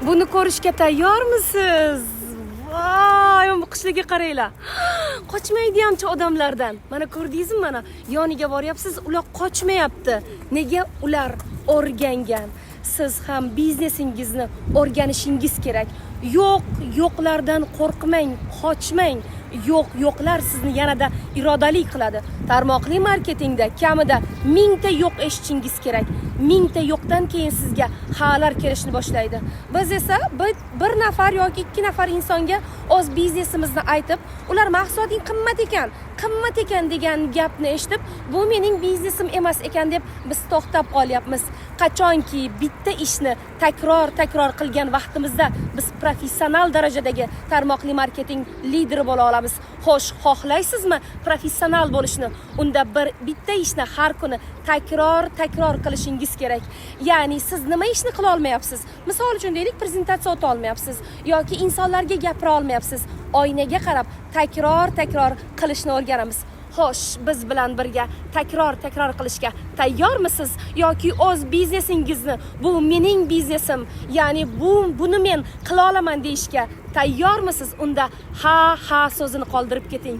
Buni ko'rishga tayyormisiz? Voy, bu qishlarga qaranglar. Qochmaydi hamchi odamlardan. Mana ko'rdingizmi, mana yoniga boryapsiz, ular qochmayapti. Nega? Ular o'rgangan. Siz ham biznesingizni o'rganishingiz kerak. Yo'q, yo'qlardan qo'rqmang, qochmang. Yo'q, yo'qlar sizni yanada irodali qiladi. Tarmoqli marketingda kamida 1000 ta yo'q eshitishingiz kerak. 1000 ta yo'qdan keyin sizga halar kelishni boshlaydi. Biz esa bir nafar yoki ikki nafar insonga o'z biznesimizni aytib, ular "Mahsuloting qimmat ekan, qimmat ekan" degan gapni eshitib, "Bu mening biznesim emas ekan" deb biz to'xtab qolyapmiz. Qachonki bitta ishni takror takror qilgan vaqtimizda biz professional darajadagi tarmoqli marketing lideri bo'la olamiz. Xo'sh, xohlaysizmi professional bo'lishni? Unda bitta ishni har kuni takror takror qilishingiz kerak. Ya'ni siz nima ishni qila olmayapsiz? Misol uchun, deylik, prezentatsiya o'ta olmayapsiz yoki insonlarga gapira olmayapsiz. Oynaga qarab takror takror qilishni o'rganamiz. Xo'sh, biz bilan birga takror takror qilishga tayyormisiz yoki o'z biznesingizni "Bu mening biznesim", ya'ni buni men qila olaman deyishga tayyormisiz? Unda "ha, ha" so'zini qoldirib keting.